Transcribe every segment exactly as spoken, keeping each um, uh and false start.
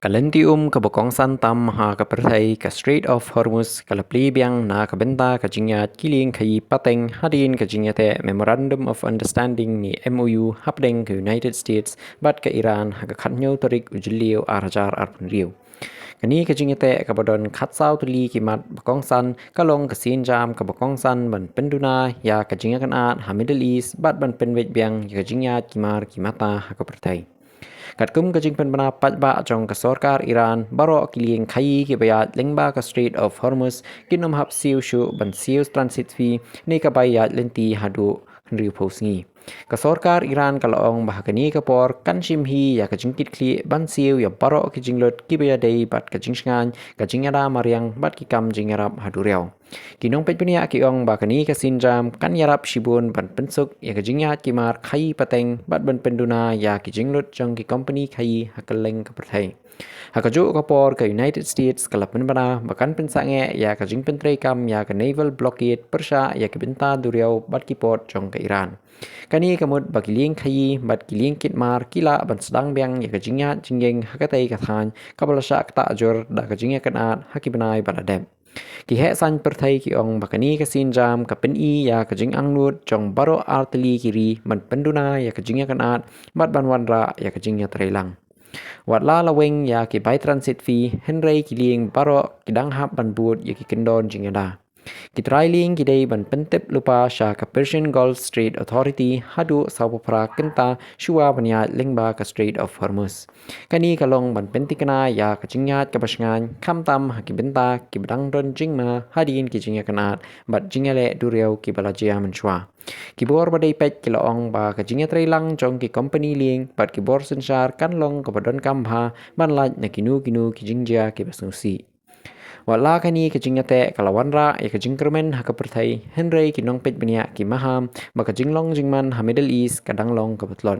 Ka lynti um kaba kongsan tam ha ka pyrthei, ka Strait of Hormuz, ka la plie biang na ka bynta ka jingïaid ki lieng khaïi pateng hadien ka jingïateh Memorandum of Understanding ne M O U hapdeng ka United States bad ka Iran ha ka khathynñiew tarik u Jylliew ar hajar arphew hynriew. Kane ka jingïateh kaba don khatsaw tylli ki mat ba kongsan ka long ka sienjam kaba kongsan ban pynduna ïa ka jingïakynad ha Middle East bad ban pynbeit biang ïa ka jingïaid ki mar ki mata ha ka pyrthei. Katkum ka jingpynbna paidbah jong ka sorkar Iran, baroh ki lieng khaïi kiba ïaid lyngba ka Strait of Hormuz kin ym hap siew shuh ban siew transit fee ne ka bai ïaid lynti haduh hynriewphew sngi. Ka sorkar Iran ka la ong ba ha kane ka por kan shim hi ïa ka jingkitkhlieh ban siew ïa baroh ki jinglut kiba ïadei bad ka jingshngaiñ, ka jingïada mariang bad ki kam jingïarap ha duriaw. Ki nongpeit bniah ki ong ba kane ka sienjam kan ïarap shibun ban pynsuk ïa ka jingïaid ki mar khaïi pateng bad ban pynduna ïa ki jinglut jong ki kompani khaïi ha kylleng ka pyrthei. Ha kajuh ka por, ka United States ka la pynbna ba kan pynsangeh ïa ka jingpyntreikam ïa ka naval blockade pyrshah ïa ki bynta duriaw bad ki port jong ka Iran. Kane ka mut ba ki lieng khaïi bad ki lieng kit mar ki lah ban sdang biang ïa ka jingïaid jingïeng ha katei ka thaiñ kaba la shah ktah jur da ka jingïakynad ha ki bnai ba la dep. Ki heh saiñ pyrthei ki ong ba kane ka sienjam ka pyni ïa ka jingangnud jong baroh artylli ki ri ban pynduna ïa ka jingïakynad bad ban wanrah ïa ka jingïatreilang. Wat la la weng ïa ki bai transit fee, hynrei ki lieng baroh ki dang hap ban bud ïa ki kyndon jingïada. Ki trai lieng ki dei ban pyntip lypa sha ka Persian Gulf Strait Authority haduh sawphew phra kynta shuwa ban ïaid lyngba ka Strait of Hormuz. Kane ka long ban pynthikna ïa ka jingïaid kaba shngaiñ, khamtam ha ki bynta kiba dang don jingma hadien ki jingïakynad bad jingïaleh duriaw kiba la jia mynshuwa. Ki bor ba dei peit ki la ong ba ka jingïatreilang jong ki kompani lieng bad ki bor synshar kan long kaba donkam bha ban lait na kino kino ki jingjia kiba sngewsih. Wat la kane ka jingïateh ka la wanrah ïa ka jingkyrmen ha ka pyrthei, hynrei ki nongpeit bniah ki maham ba ka jinglong jingman ha Middle East ka dang long kaba tlot.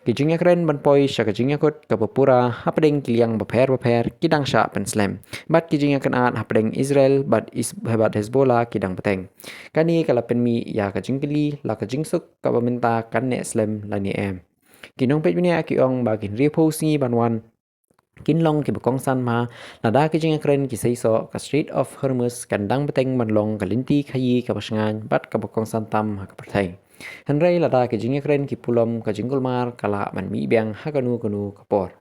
Ki jingïakren ban poi sha ka jingïakut kaba pura hapdeng ki liang bapher bapher ki dang shah pynslem, bad ki jingïakynad hapdeng Israel bad Is-, bad Hezbollah ki dang bteng. Kane ka la pynmih ïa ka jingkylli la ka jingsuk kaba mynta kan neh slem lane em. Ki nongpeit bniah ki ong ba ki hynriewphew sngi ban wan kin long kiba kongsan bha, lada ki jingïakren ki seisoh, ka Strait of Hormuz kan dang bteng ban long ka lynti khaïi kaba shngaiñ bad kaba kongsan tam ha ka pyrthei. Hynrei lada ki jingïakren ki pulom, ka jingkulmar ka lah ban mih biang ha kano kano ka por.